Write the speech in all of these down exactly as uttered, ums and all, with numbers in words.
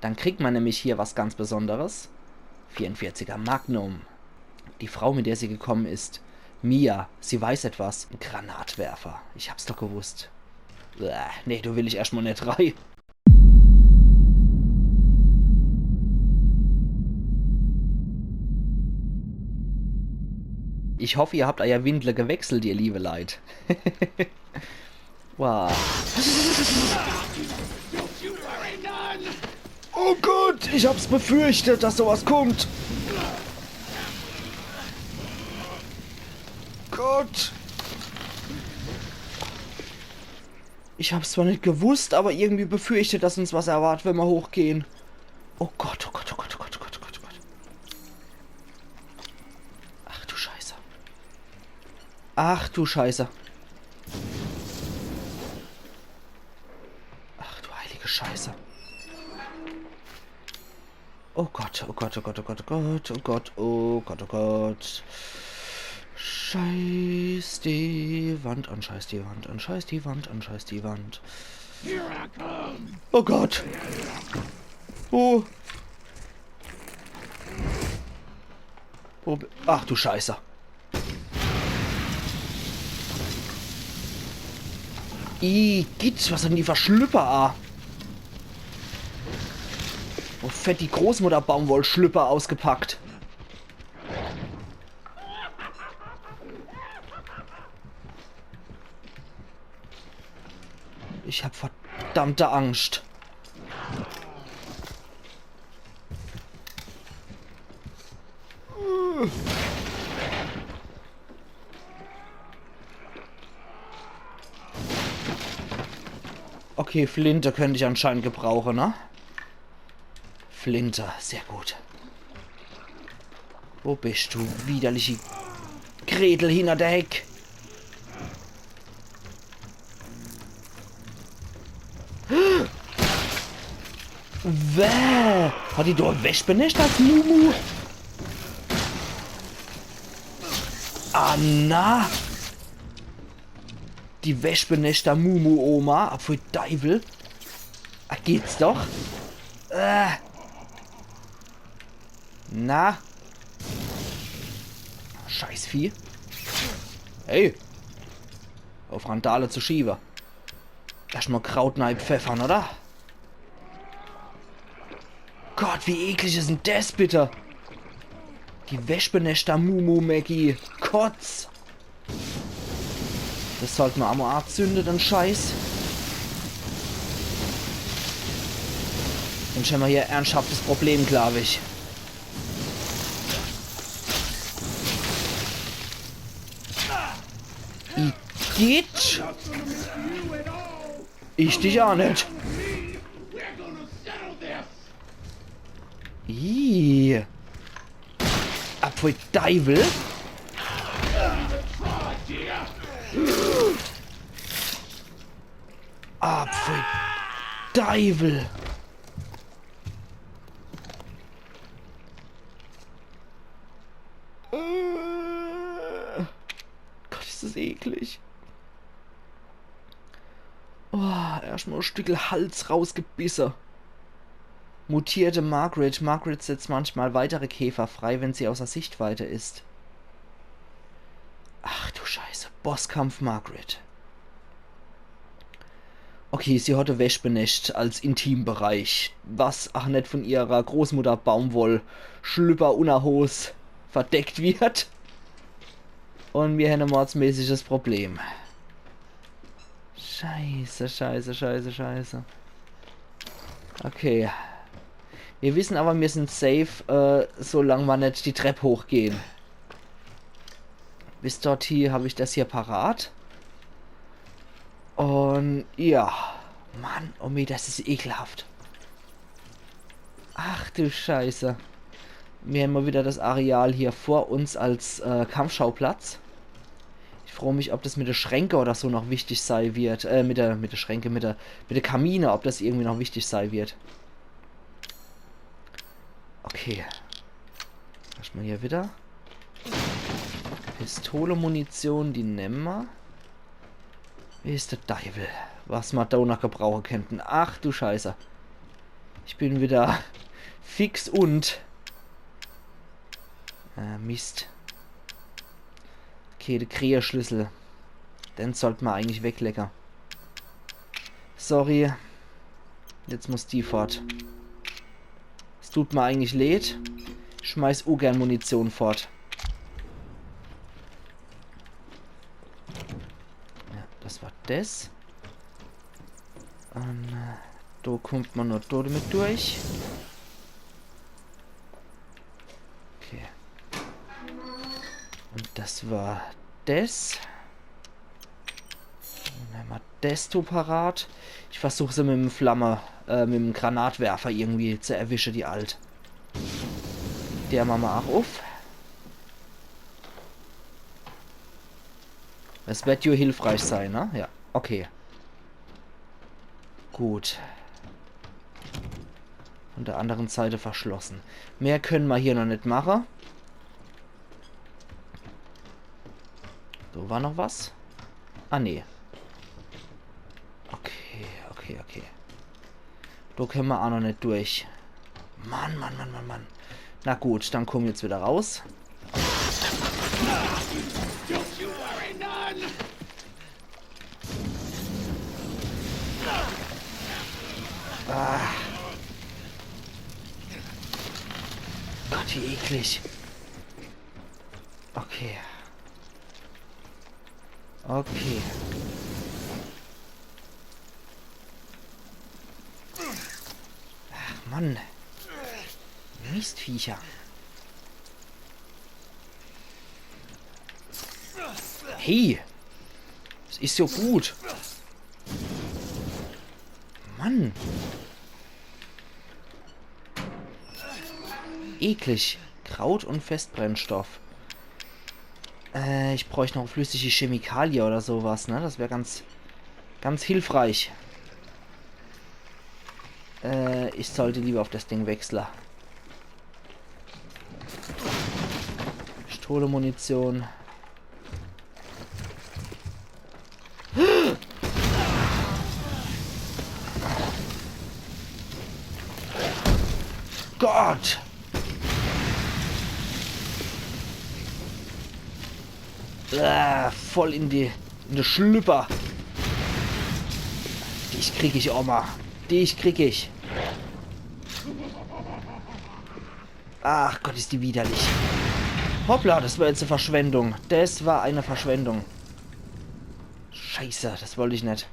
Dann kriegt man nämlich hier was ganz Besonderes. Vierundvierziger Magnum. Die Frau, mit der sie gekommen ist. Mia, sie weiß etwas. Granatwerfer. Ich hab's doch gewusst. Bäh, nee, do will ich erscht mol net rei. Ich hoff, ihr habt eier Windle gewechselt, ihr liebe Leit. Wow. Oh Gott, ich hab's befürchtet, dass sowas kommt. Gott. Ich hab's zwar net gewusst, aber irgendwie befürchtet, dass uns was erwartet, wenn mer hochgehen. Oh Gott, oh Gott, oh Gott, oh Gott, oh Gott, oh Gott, oh Gott. Ach du Scheiße. Ach du Scheiße. Ach du heilige Scheiße. Oh Gott, oh Gott, oh Gott, oh Gott, oh Gott, oh Gott, oh Gott, oh Gott. Scheiß die Wand an, scheiß die Wand an, scheiß die Wand an, scheiß die Wand. Oh Gott. Oh. Wo bi-, ach du Scheiße. Igitt, was sin die fer Schlüpper a? Oh, fett die Großmutter Baumwollschlüpper ausgepackt. Ich hab verdammte Angscht. Okay, Flinte könnt ich anscheinend gebrauche, ne? Flinte, sehr gut. Wo bist du, widerliche Gretel hinter der Heck? Wäh? Hat die do e Wespennest als Mumu? Ah, na. Die Wespennester Mumu-Oma, ah, pfui Deiwel. Ah, geht's doch. Äh. Na? Scheißvieh. Hey. Auf Randale zu schiewe. Erscht mol Kraut nei pfeffern, oder? Gott, wie eklig is denn des bitte? Die Wespennester Mumu, Maggie. Kotz. Des sollt mer aa mol aazünde, den Scheiß. Dann hämmer hier e ernsthaftes Problem, glaab ich. Igitt! Ich dich aa net. Ih. Ah, pfui Deiwel. Ah, pfui Deiwel. Äh. Gott, is des eklig. Oh, erscht mol e Stückel Hals rausgebisse. Mutierte Margaret. Margaret setzt manchmal weitere Käfer frei, wenn sie außer Sichtweite ist. Ach du Scheiße. Bosskampf Margaret. Okay, sie hat e Wespennescht als Intimbereich, was ach net von ihrer Großmutter Baumwoll-Schlüpper-Unnerhos verdeckt wird. Un mir hänn e mordsmäßiges Problem. Scheiße, scheiße, scheiße, scheiße. Okay. Mir wissen awwer, mir sin safe, äh, solang mer net die Trepp hochgehn. Bis dorthie hab ich des hier parat. Un ja. Mann, oh mi, des is ekelhaft. Ach du Scheiße. Mir hänn mol wieder des Areal hier vor uns als, äh, Kampfschauplatz. Ich froo mich, ob des mit de Schränke oder so noch wichtig sei wird. Äh, mit de, mit de Schränke, mit de, mit de Kamine, ob des irgendwie noch wichtig sei wird. Okay. Erscht mol hier wieder. Pistole-Munition, die nemme mer. Wie is de Deiwel? Was mer do noch gebrauche kennten. Ach du Scheiße. Ich bin wieder fix und. Äh, Mist. Okay, de Kräheschlüssel. Den sollt ma eigentlich weglecker. Sorry. Jetzt muss die fort. Es tut ma eigentlich leed. Schmeiß ungern Munition fort. Ja, das war das. Un, äh, do kummt ma nur do mit durch. Okay. Un das war das. Dann hämmer das do parat. Ich versuch se mit dem Flamme, äh, mit dem Granatwerfer irgendwie zu erwische, die Alt. Der mache ma ach uff. Es wird jo hilfreich sein, ne? Ja, okay. Gut. Von der anderen Seite verschlossen. Mehr können ma hier noch net mache. So, war noch was? Ah, nee. Okay, okay, okay. Do können ma ach noch net durch. Mann, Mann, Mann, Mann, Mann. Na gut, dann komm jetzt wieder raus. Ah. Gott, wie eklig. Okay. Okay. Ach, Mann. Mistviecher. Hey. Es is jo gut. Mann. Eklig. Kraut und Festbrennstoff. Äh, ich bräucht noch flüssige Chemikalie oder so was, ne? Das wär ganz, ganz hilfreich. Äh, ich sollt lieber uff das Ding wechsle. Pistolemunition. Gott! Ah, voll in die, in die Schlüpper. Dich krieg ich, Oma. Dich krieg ich. Ach Gott, is die widerlich. Hoppla, das war jetzt e Verschwendung. Das war e Verschwendung. Scheiße, das wollt ich net.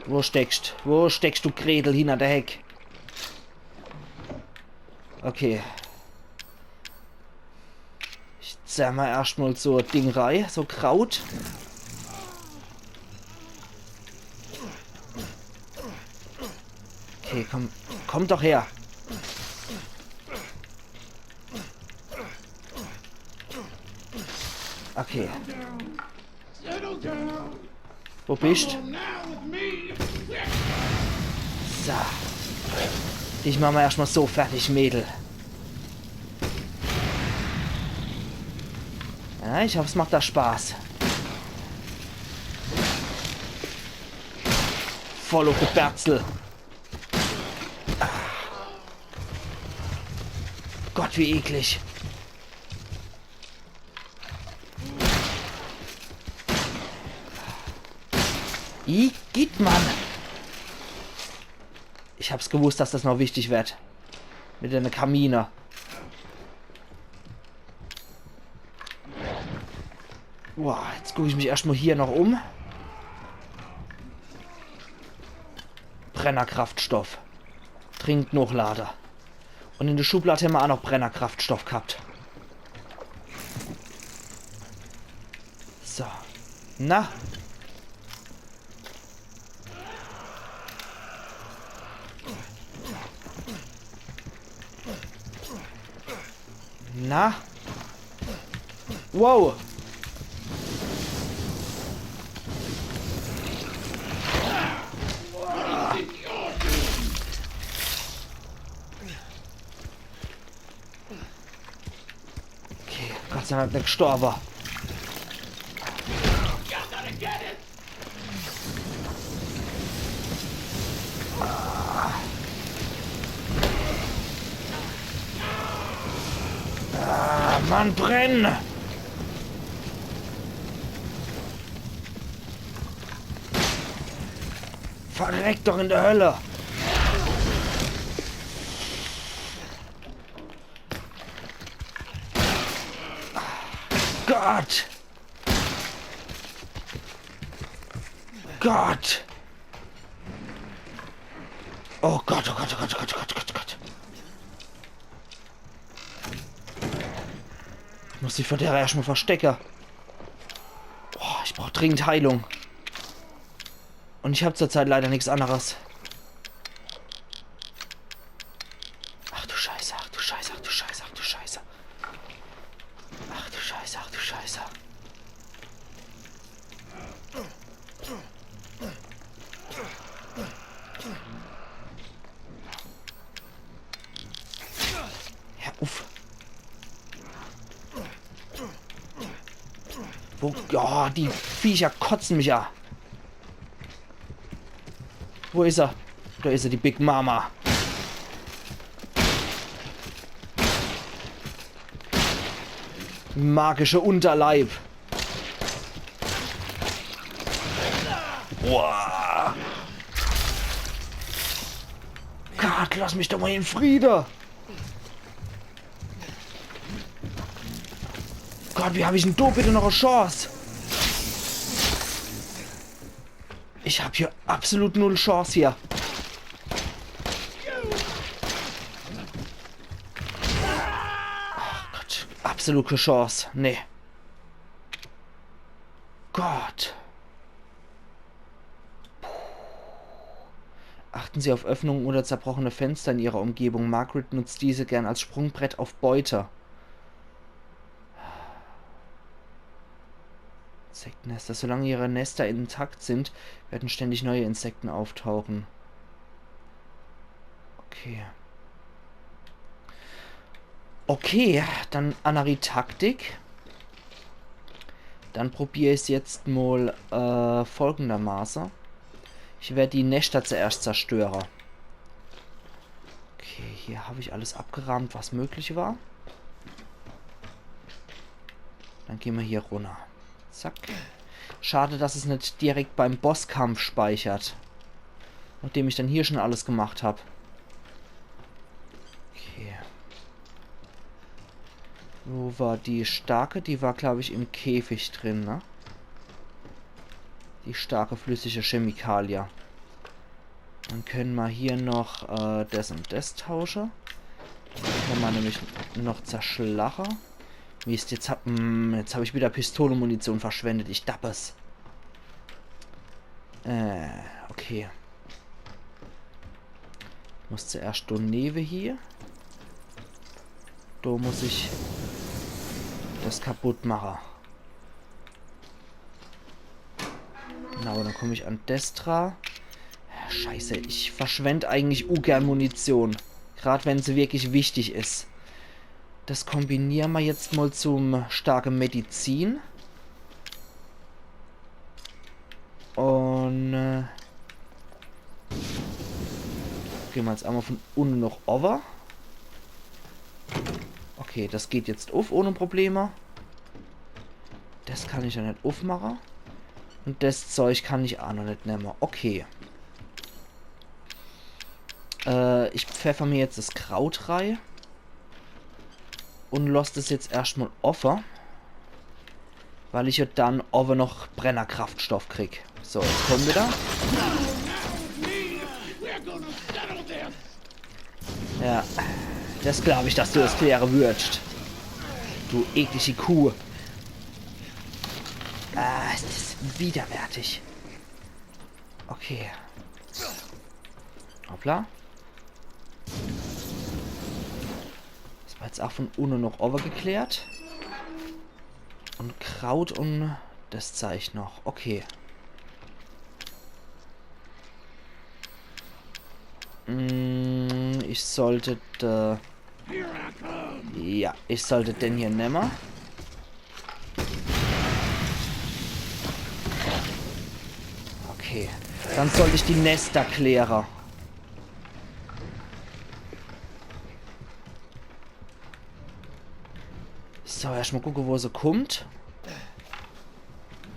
Wo steckst? Wo steckst du, Gretel, hinter der Heck? Okay. Ich zerr mal erscht mal so Ding rei, so Kraut. Okay, komm, komm doch her. Okay. Wo bist? So. Dich mache ma erscht mal so fertig, Mädel. Ja, ich hoff, es macht da Spaß. Voll uff de Berzel. Gott, wie eklig. Igitt, Mann. Ich hab's gewusst, dass das noch wichtig wird. Mit de Kamine. Boah, jetzt guck ich mich erscht mal hier noch um. Brennerkraftstoff. Dringend nochlade. Un in de Schublad hämmer ach noch Brennerkraftstoff gehabt. So. Na? Na? Wow! Okay, Gott sei Dank net gestorbe. Mann, brenn! Verreck doch in der Hölle! Gott! Gott! Oh Gott, oh Gott, oh Gott, oh Gott, oh Gott, oh Gott, oh Gott. Ich muss mich vor der erscht mal verstecke. Boah, ich brauch dringend Heilung. Und ich hab zurzeit leider nix anderes. Ach du Scheiße, ach du Scheiße, ach du Scheiße, ach du Scheiße. Ach du Scheiße, ach du Scheiße. Hör uff. Wo? Ja, die Viecher kotzen mich a. Wo is er? Da is er, die Big Mama. Magische Unterleib. Boah. Gott, lass mich doch mal in Friede. Gott, wie hab ich denn do bitte noch e Chance? Ich hab hier absolut null Chance hier. Ach Gott, absolut keine Chance. Nee. Gott. Achten Sie auf Öffnungen oder zerbrochene Fenster in Ihrer Umgebung. Margaret nutzt diese gern als Sprungbrett auf Beute. Insektennester. Solange Ihre Nester intakt sind, werden ständig neue Insekten auftauchen. Okay. Okay, dann anner Taktik. Dann probier ich's jetzt mal, äh, folgendermaße. Ich werd die Nester zuerscht zerstöre. Okay, hier hab ich alles abgeraamt, was möglich war. Dann gehn mer hier runner. Zack. Schade, dass es net direkt beim Bosskampf speichert. Nachdem ich dann hier schon alles gemacht hab. Okay. Wo war die Starke? Die war, glaub ich, im Käfig drin, ne? Die starke flüssige Chemikalie. Dann könne mer hier noch, äh, des und des tausche. Dann könne mer nämlich noch zerschlache. Mist, jetzt hab, mm, jetzt hab ich wieder Pistolemunition verschwendet. Ich dappes. Äh, okay. Muss zuerscht do newe hier. Do muss ich des kaputt mache. Genau, dann komm ich an des dra. Ja, scheiße, ich verschwend eigentlich ungern Munition. Grad wenn se wirklich wichtig is. Des kombiniere mer jetzt mal zum starke Medizin. Und, äh, gehn mer jetzt einmal von unne noch owwe. Okay, des geht jetzt uff ohne Probleme. Des kann ich jo net uffmache. Und des Zeug kann ich aa noch net nemme. Okay. Äh, ich pfeffer mer jetzt des Kraut rei. Und loss des jetzt erscht mal owwe. Weil ich jo dann owwe noch Brennerkraftstoff krieg. So, jetzt komm wieder. Ja, des glaub ich, dass du des kläre würdst. Du eklige Kuh. Ah, is des widerwärtig. Okay. Hoppla. Des war jetzt aa von unne noch owwe geklärt. Und Kraut und des Zeich noch. Okay. Mm, ich sollt, äh, ja, ich sollt den hier nemme. Okay. Dann sollt ich die Nester kläre. So, erscht mol gucke, wo se kummt.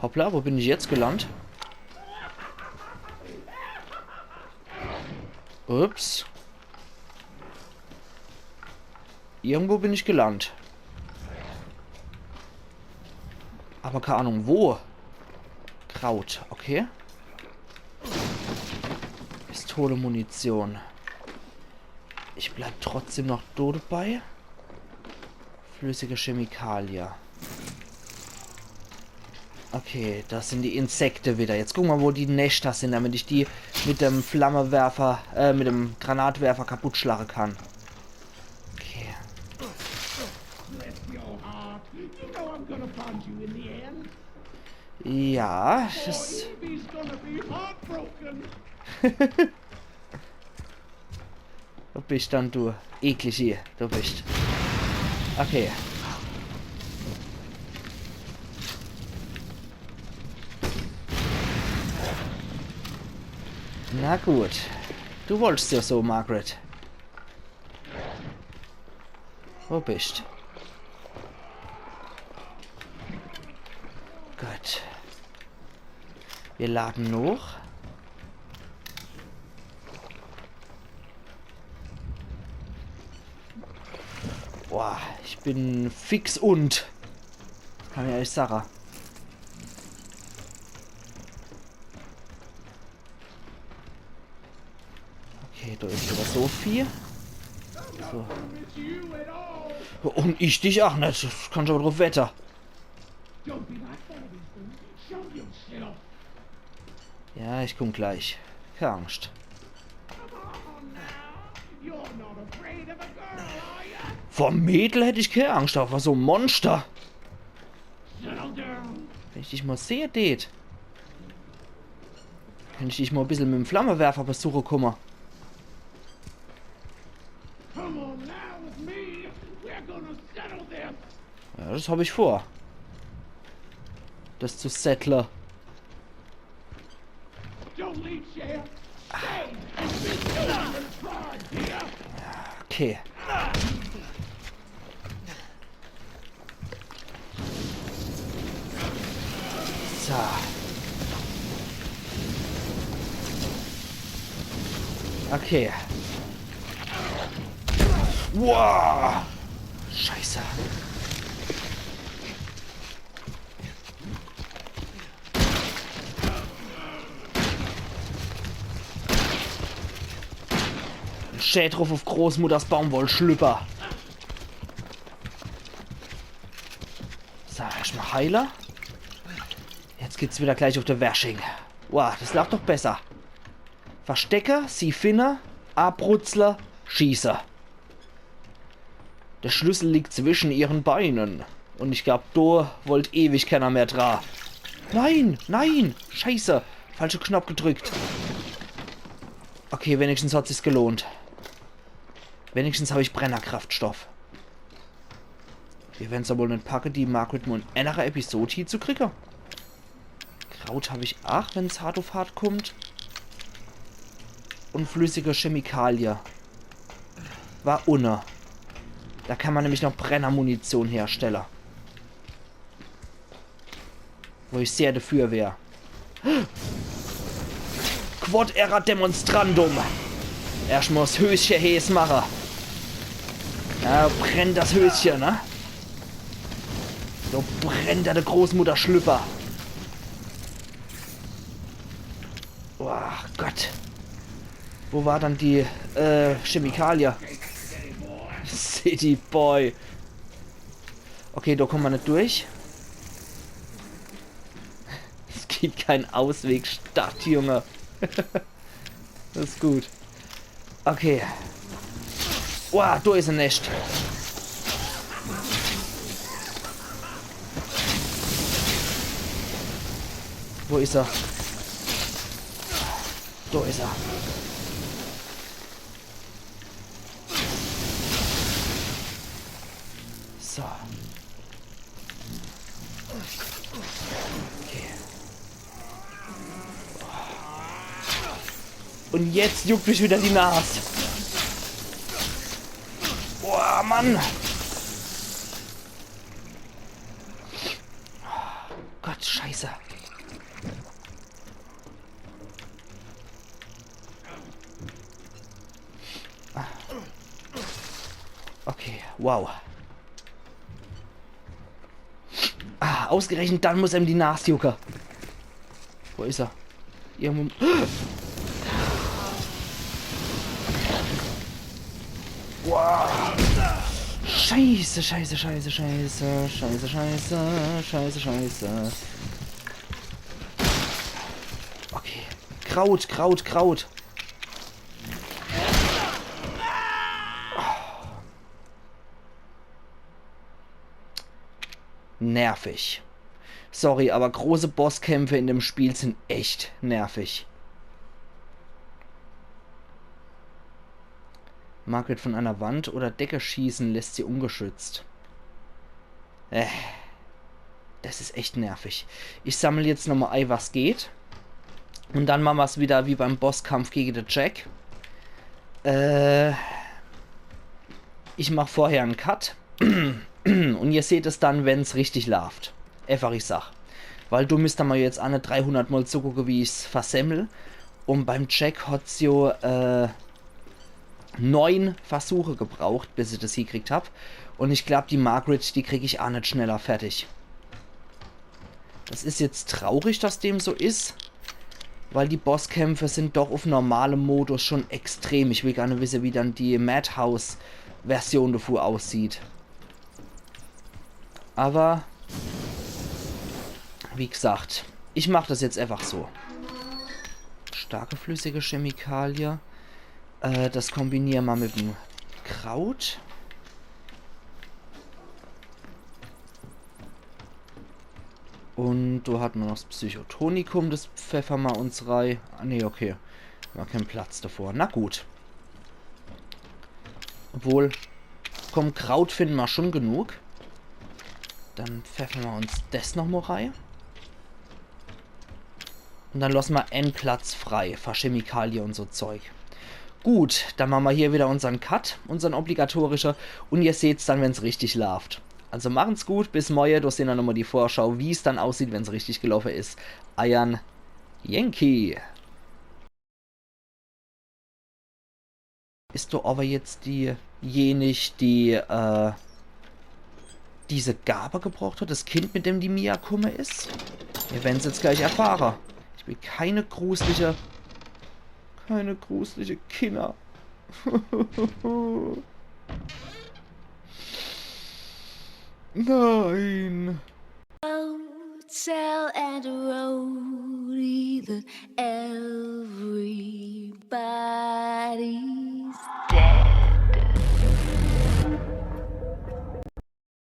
Hoppla, wo bin ich jetzt gelandt? Ups. Irgendwo bin ich gelandt. Awwer kei Ahnung, wo. Kraut, okay. Pistole, Munition. Ich bleib trotzdem noch do debei. Flüssige Chemikalie. Okay, das sin die Insekte widder. Jetzt gucke mer, wo die Neschter sin, damit ich die mit dem Flammewerfer, äh, mit dem Granatwerfer kaputtschlage kann. Okay. Bless your heart. You know I'm gonna find you in the end. Ja, das Evie's gonna be heartbroken. Du bist dann, du eklig hier, du bist. Okay. Na gut. Du wollt's ja so, Margaret. Wo bist? Gut. Mir lade noch. Boah, ich bin fix und. Kann ich ehrlich sage. Okay, do is widder so viel. So. Und ich dich ach net, das kann ich awwer druff wette. Ja, ich kumm gleich. Kei Angscht. Vorm Mädel hätt ich kei Angscht, awwer so e Monster. Wenn ich dich mol sehe, Date. Wenn ich dich mol e bissel mit'm Flammewerfer besuche kumme. Come on now with me. We're gonna settle this. Ja, das hab ich vor. Das zu settle. Don't leave, Shea. Stay and be doing your part here. Okay. So. Okay. Wow. Scheiße. Schää druff uff Großmutters Baumwollschlüpper. So, erscht mol heile. Jetzt geht's widder gleich uff de Wersching. Wow, das laaft doch besser. Verstecke, sie finne, abrutzle, schieße. Der Schlüssel liegt zwischen ihren Beinen. Und ich glaab, do wollt ewig kenner mehr dra. Nein, nein, scheiße, falsche Knopp gedrückt. Okay, wenigstens hat sich's gelohnt. Wenigstens hab ich Brennerkraftstoff. Mir werden's awwer wohl net packe, die Margaret mol in enner Episod hiezukriege. Kraut hab ich ach, wenn's hart uff hart kummt. Und flüssige Chemikalie. War unne. Do kann mer nämlich noch Brennermunition herstelle. Wo ich sehr dafür wär. Quod erat demonstrandum. Erscht mol 's Höschen heeß mache. Do brennt das Höschen, ne? Do brennt do de Großmutter Schlüpper. Oh Gott. Wo war dann die, äh, Chemikalie? City Boy. Okay, do kumme mer net durch. Es gibt keinen Ausweg, Stadt, Junge. Das is gut. Okay. Wow, do is e Nescht. Wo is er? Do is er. So. Okay. Und jetzt juckt mich widder die Nas. Boah, Mann. Wow. Ah, ausgerechnet dann muss em die Nas jucke. Wo is er? Irgendwo. Wow. Scheiße, scheiße, scheiße, scheiße, scheiße, scheiße, scheiße, scheiße. Okay. Kraut, Kraut, Kraut. Nervig. Sorry, aber große Bosskämpfe in dem Spiel sind echt nervig. Margaret von einer Wand oder Decke schießen lässt sie ungeschützt. Äh, das is echt nervig. Ich sammel jetzt nochmal ei, was geht. Und dann mache mer's wieder wie beim Bosskampf gegen den Jack. Äh, ich mach vorher en Cut. Und ihr seht es dann, wenn's richtig laaft. Einfach ich sag. Weil do misst ma jetzt aa net dreihundert Mal zugucke, wie ich's versemmel. Und beim Jack hat's jo, äh, neun Versuche gebraucht, bis ich das hiekriegt hab. Und ich glaub, die Margaret, die krieg ich aa net schneller fertig. Das is jetzt traurig, dass dem so is, weil die Bosskämpfe sind doch uff normalem Modus schon extrem. Ich will gar net wisse, wie dann die Madhouse-Version davon aussieht. Aber wie gesagt, ich mach das jetzt einfach so. Starke flüssige Chemikalie. Äh, das kombiniere ma mit dem Kraut. Und do hat ma noch das Psychotonikum, das pfeffere ma uns rei. Ah, nee, okay. War kein Platz davor. Na gut. Obwohl, komm, Kraut finde ma schon genug. Dann pfeffere ma uns das noch mo rei. Und dann losse ma en Platz frei für Chemikalie und so Zeug. Gut, dann mache ma hier wieder unsern Cut, unsern obligatorische. Und ihr seht's dann, wenn's richtig laaft. Also machen's gut, bis morje, do sehn ma nochmo die Vorschau, wie's dann aussieht, wenn's richtig gelaufe is. Eiern Yankee. Is do aber jetzt diejenig, die, äh, diese Gabe gebraucht hat? Das Kind, mit dem die Mia kumme is? Wir werden's jetzt gleich erfahre. Ich will keine grusliche, keine grusliche Kinder. Nein. Hotel and a roadie that everybody